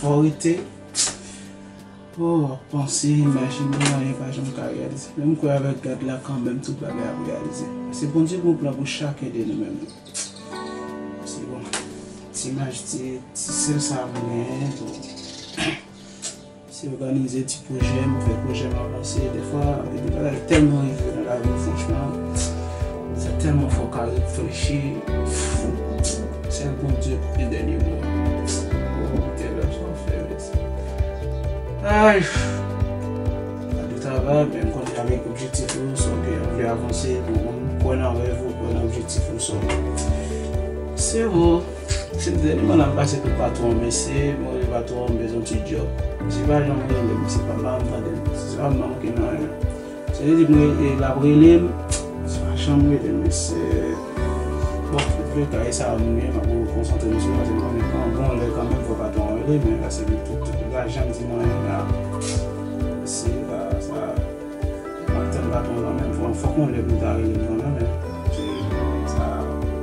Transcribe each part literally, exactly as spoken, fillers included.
Fò rete. Oh, w ap panse, imajine, anyen pa janm ka reyalize. Men m kwè avèk gad la kanmenm tout bagay ap reyalize. Paske Bondye gen yon plan pou chak de nou menm. Se bon. Ti imaj, ti, ti sèl sa mwen genyen, bon. Se òganize ti pwojè m, fè pwojè m avanse. Dèfwa, gen de bagay tèlman rive nan lavi, franchman, sa tèlman fè w ka reflechi. Sèl Bondye pou gen dènye mo a. Bon, tèlè sa w fè, mèsi. Ay, pa de travay, men m konnen avèk objektif ou, sa w gen, ou vle avanse, bon, ou kwè nan rèv ou, kwè nan objektif ou, sa w. Se bon. Se dènye mo la m pase pou patwon, mesye, mwen patwon, m bezwen ti djòb. Misye pa janm rele m, se pa m pa m tande l. Se pa m manke nan anyen. Se li di m rele, l ap rele m. Se pa janm rele m, mesye. Bon, antouleka, e sa a mwen, m ap konsantre m sou, paske m konnen pran bon lè kanmenm, fò patwon an rele m, men paske li tout, tout, li pa janm di m anyen la. Se pa sa. M ap tann patwon nan men, fò, fòk yon lè pou l ta rele m nan men, men se sa,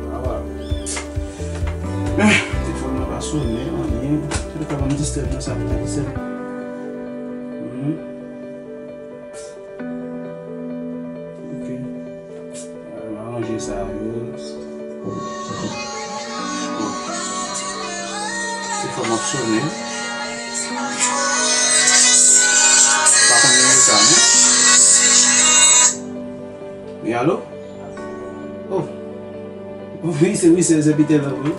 pa va. Eh, telefòn nan pa sonnen, anyen. Antouleka, pa m distrè m nan sa, pa m distrè m. Mhm. Ok. Mwen aranje sa yo. Se fò m ap sonnen. Pa konn nimewo sa, non. Wi, alo? Oh. Wi, se, wi, se, se Peter Love, wi.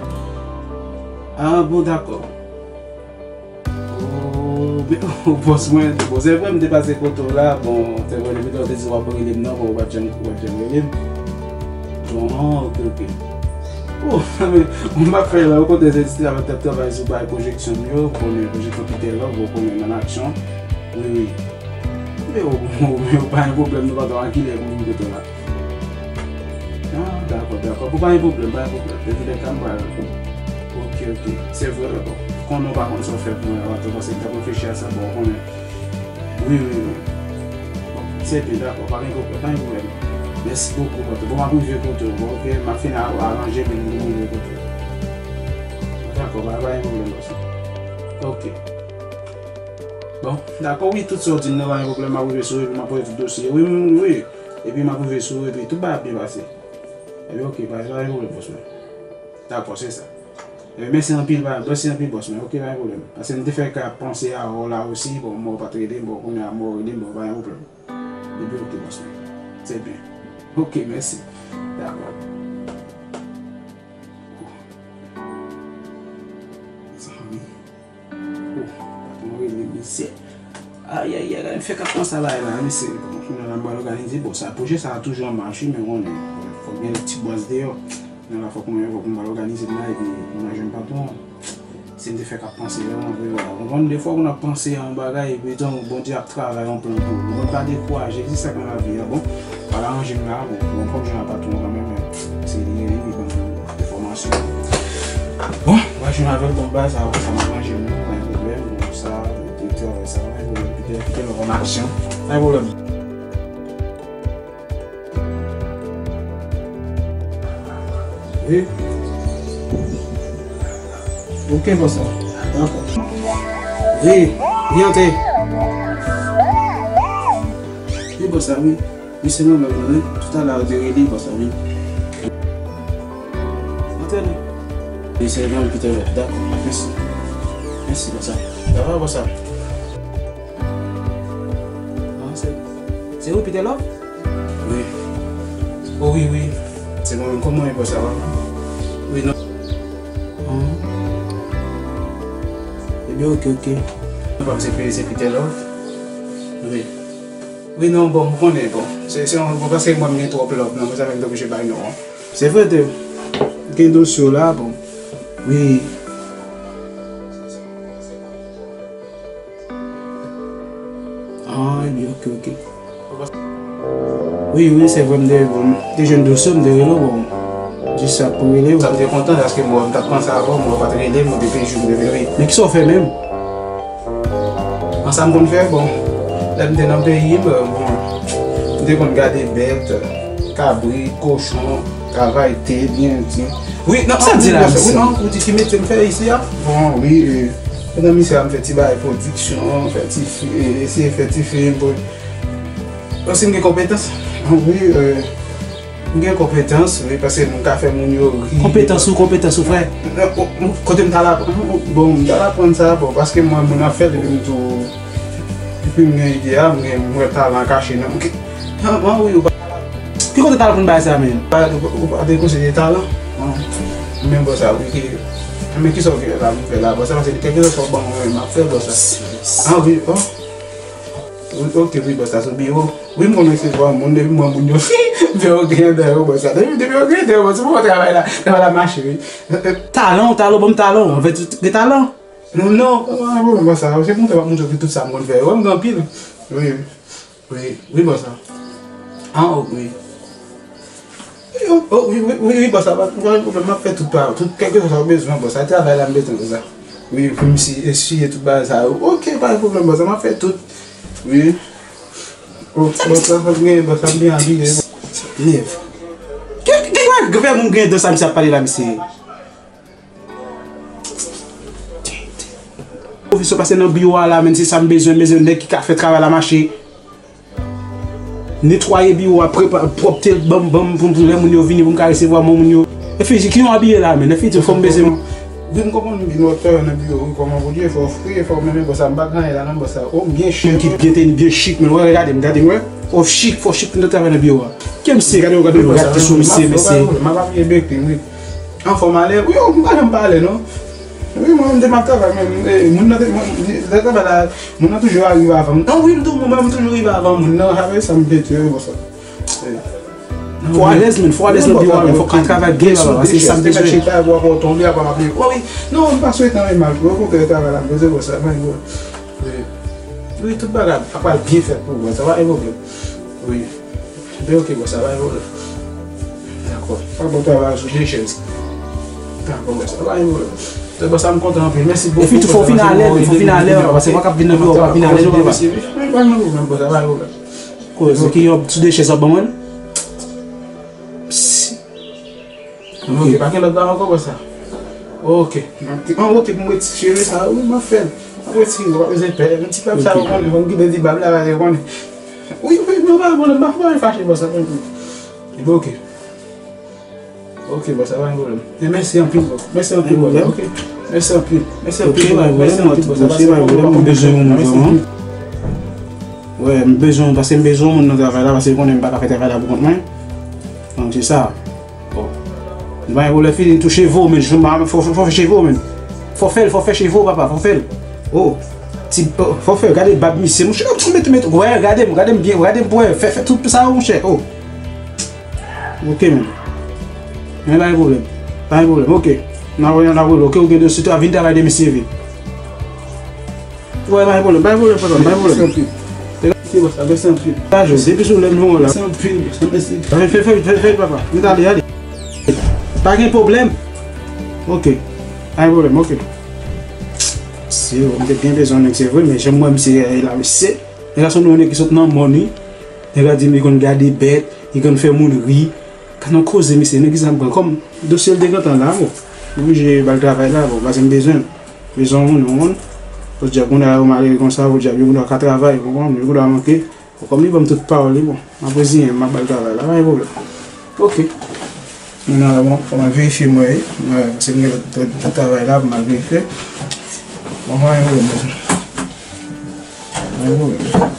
Ah, bon, dakò. Oh, men, oh, bòs mwen, bon, se vre, m te pase kote w la, bon, te vre, depi lè w te di w ap rele m nan, bon, ou pa t janm, ou pa t janm rele m. Bon, ah, ok, ok. Oh, men, m ap fè la, okontrè, se ti travay, t ap travay sou bay pwojeksyon m yo, konnen pwojeksyon Peter Love, bon, konnen nan aksyon. Wi, wi. Men, oh, oh, men, pa gen pwoblèm, nou pa t wè kilè pou vin kote w la. Ah, dakò, dakò. Bon, pa gen pwoblèm, pa gen pwoblèm. Depi lè sa m pral. Ok, ok. Se vre, bon. Konnen w pa konn sa w fè pou mwen, ou paske m t ap reflechi a sa, bon, ou konnen. Wi, wi, wi. Bon, se byen, dakò, pa gen pwoblèm, pa gen pwoblèm. Mèsi bokou, patwon. Bon, m ap rive kote w, bon, ok? M ap fin a-, aranje, men m rive kote w. Dakò, pa, pa gen pwoblèm, patwon. Ok. Bon, dakò, wi, tout sa w di m nan, pa gen pwoblèm, m ap rive sou, epi m ap poze tout dosye. Wi, wi, wi. Epi m ap rive sou, epi tout bagay ap byen pase. Epi, ok, pa, pa gen pwoblèm, bòs mwen. Dakò, se sa. Epi, mèsi anpil, pa, mèsi anpil, bòs mwen. Ok, pa gen pwoblèm. Paske m te fè ka panse a w la osi, bon, mwen w pa t rele m, bon, kounye a mwen w rele m, bon, pa gen pwoblèm. Epi, ok, bòs mwen. Se byen. Ok, mèsi. Dakò. Mezanmi. Oh, patwon rele m, mesye. Ayayay, gade m fè kat konsa la, la, mesye. Bon, kounye a la, m pral òganize. Bon, sa, pwojè sa a toujou an mach, wi, men konnen, fòk gen ti bwaz deyò. Men la, fòk mwen, fòk m pral òganize m la, epi m al jwenn patwon an. Si m te fè k ap panse vrèman vre, w konprann, defwa, moun ap panse a yon bagay, epi tan, Bondye ap travay yon plan pou ou. Ou pa dekouraje, se sa k nan lavi a, bon. Pral aranje m la, bon, bon, fòk jwenn ak patwon kanmenm, men se li, li ban m enfòmasyon. Bon, m pral jwenn avè l, bon, bagay sa, sa m ap ranje m, pa gen pwoblèm, bon, sa, direktè, sa, pa gen pwoblèm, Peter, Peter, lòt an aksyon, pa gen pwoblèm. Wi. Ok, bòs la. Dakò. Wi, wi, antre. Wi, bòs la, wi. Wi, se mwen menm, wi. Toutalè, ou te rele, bòs la, wi. Antre, non. Wi, se mwen, Peter, dakò. Mèsi. Mèsi, bòs la. Dakò, bòs la. Ah, se, se ou, Peter Love? Wi. Oh, wi, wi. Se mwen menm. Kòman e, bòs, sa va? Wi, non. Ah. Ebyen, ok, ok. Non, pa m se, se Peter Love. Wi. Wi, non, bon, m konnen, bon. Se, se yon, bon, paske mwen, m gen twòp love, non, mwen, sa fè m te oblije bay non an. Se vre, te gen dosye w la, bon. Wi. Ah, ebyen, ok, ok. Wi, wi, se vre, m te, bon, m te jwenn dosye, m te rele w, bon. Jis sa pou rele w. Sa m te kontan, paske mwen, m t ap panse avè w, mwen, w pa t rele m, depi jou m te vini. Men kisa w fè menm? An, sa m konn fè, bon, lè m te nan peyi m, bon, m te konn gade bèt, kabrit, kochon, travay tè, byen di. Wi, non, sa di la, wi, mesye? Non, ou di ki metye m fè isi a? Bon, wi, e, Pandan misye a, m fè ti bagay pwodiksyon, fè ti fi-, eseye fè ti fim pou, paske m gen konpetans. Wi, euh, m gen konpetans, wi, paske m ka fè moun yo ri. Konpetans ou, konpetans ou, frè? Kote m t al aprann, bon, m t al aprann sa, bon, paske mwen, moun ap fè l, epi m tou, epi m gen ide a, m gen, m wè talan kache nan mwen. An, an, wi, ou pa. Ki kote talan pou n bay sa, men? Pa, ou pa te konseye talan? An, men bon, sa, wi, ki, men ki sa w gen la, m fè la, bon, sa, paske kèlkeswa sa w ban mwen, m ap fè, bon, sa. An, wi, bon. Wi, ok, wi, bon, sa, sou biwo. Wi, m konn resevwa moun, depi mwen, moun yo, depi yo gen dèyè yo, bon, sa. Depi, depi yo gen dèyè yo, bon, se pou mwen travay la, travay la mache, wi. Talan, talan, ban m talan, anfèt, gen talan. Non, non, pa gen pwoblèm, bon, sa, se pou mwen, mwen ki tout sa m konn fè, wi, m gen anpil. Wi. Wi, wi, bòs la. Ah, ok, wi. Wi, oh, oh, wi, wi, wi, wi, bòs la, pa, pa gen pwoblèm, m ap fè tout pa, tout, kèlkeswa sa w bezwen, bòs la, travay la, m bezwen pou sa. Wi, pou m si, eswiye tout bagay sa yo. Ok, pa gen pwoblèm, bòs la, m ap fè tout. Wi. Oh, bòs la, fòk gen, bòs la, m byen abiye. Nèf. Ki, ki, ki fè moun gen dan sa misye ap pale la, mesye? Pwofesè pase nan biwo a la, men se sa m bezwen, bezwen nèg ki ka fè travay la mache. Netwaye biwo a, prepa-, pwòpte l, ban m, ban m, pou, pou lè moun yo vini, pou m ka resevwa moun, moun yo. E fizi, ki yon abiye la, men, e fizi, fò m bezwen. Wi, m konprann, m vin wè nan biwo, wi, kòman pou Dye, fò w fre, fò w menm, bòs la, m pa gen anyen la, non, bòs la. Oh, m byen chèk. Moun ki byen teni, byen chik, men, wè, gade m, gade m, wè. Fò w chik, fò w chik, pou nou travay nan biwo a. Kèm se, gade, gade, gade ti sou misye, mesye. M ap abiye byen klin, wi. Anfòm alè? Wi, oh, m pa janm pale, non. Wi, mwen, m te m ap travay, men, eh, moun nan te, mwen, lè travay la, moun nan toujou rive avan m. Ah, wi, m tou, mwen, m toujou rive avan moun nan, avè sa, m te tire, bon, sa. Eh. Fò alèz, men, fò alèz nan biwo a, men, fòk ou travay byen, papa, se sa m bezwen. Chita, pou w tonbe, apre m ap leve. Oh, wi, non, m pa swete anyen mal, wi, okontrè, travay la, m bezwen, bon, sa, mwen, wi. Wi, tout bagay ap pral byen fèt pou ou, sa pa gen pwoblèm. Wi. Byen, ok, bòs, sa pa gen pwoblèm. Dakò. Pa bon travay sou de chèz. Dakò, bòs, sa pa gen pwoblèm. Bòs, sa m kontan anpil. Mèsi bokou. Epi tou, fò w vin alè, men, fò w vin alè, paske mwen k ap vin nan biwo, w ap vin alè, wi, pa gen pwoblèm, bòs, sa pa gen pwoblèm. Koze ki yon sou de chèz w ap ban mwen? Psst. Ok, pa gen lòt bagay ankò, bòs la. Ok. An, ok, pou m retire sa, wi, m ap fè l. M ap retire, w pa bezwen pè. Yon ti bab sa, ou konnen, fò m kite ti bab la, ou konnen. Wi, wi, non, pa gen pwoblèm, pa, pa fache, bòs la, pa gen pwoblèm. Epi, ok. Ok, bòs la, pa gen pwoblèm. E mèsi anpil, bòs. Mèsi anpil, bòs. Ok. Mèsi anpil. Mèsi anpil, bòs. Mèsi anpil, bòs. Ok, pa gen pwoblèm, m bezwen yon moun vrèman. Wè, m bezwen, paske m bezwen yon moun nan travay la, paske ou konnen m pa ka fè travay la pou kont mwen. Donk, se sa. Bon. Nou pa gen pwoblèm, fini touche vo, men, fò, fò, fò fè cheve w, men. Fò fè l, fò fè cheve w, papa, fò fè l. Oh. Ti, oh, fò fè, gade bab misye, monchè. Oh, met, met, wè, gade m, gade m byen, gade m, wè, fè, fè tout sa, monchè. Oh. Ok, men. Men pa gen pwoblèm. Pa gen pwoblèm, ok. N a wè, n a wè, ok, ou gen dosye, vin travay demen si Dye vle. Wè, pa gen pwoblèm, pa gen pwoblèm, patwon, pa gen pwoblèm. Mèsi anpil. Mèsi, bòs la, mèsi anpil. Pa jwe, depi sou lè m jwenn w la. Mèsi anpil, bòs la, mèsi. Fè, fè, fè, fè, fè, papa. Vin ale, ale. Pa gen pwoblèm. Ok. Pa gen pwoblèm, ok. Se, m te byen bezwen nèg, se vre, men jan m wè misye la, mesye. Nèg la se yon nèg ki sot nan mòn, wi. Nèg la di m li konn gade bèt, li konn fè moun ri. Gad yon koze, mesye, nèg ki sa m pran kòm dosye l te gentan la, bon. M oblije ba l travay la, bon, paske m bezwen l. Bezwen moun, ou konprann? Podyab, moun yo malere konsa, podyab, yo moun yo ka travay, ou konprann? Yo moun yo manke. Bon, kòm li ban m tout pawòl li, bon, m ap reziyen m, m ap ba l travay la, pa gen pwoblèm. Ok. Mwen nan la, bon, fò m al verifye m wè, wi. Mwen, paske m gen lòt, lòt, lòt travay la pou m al verifye. Bon, pa gen pwoblèm, mesye. Pa gen pwoblèm.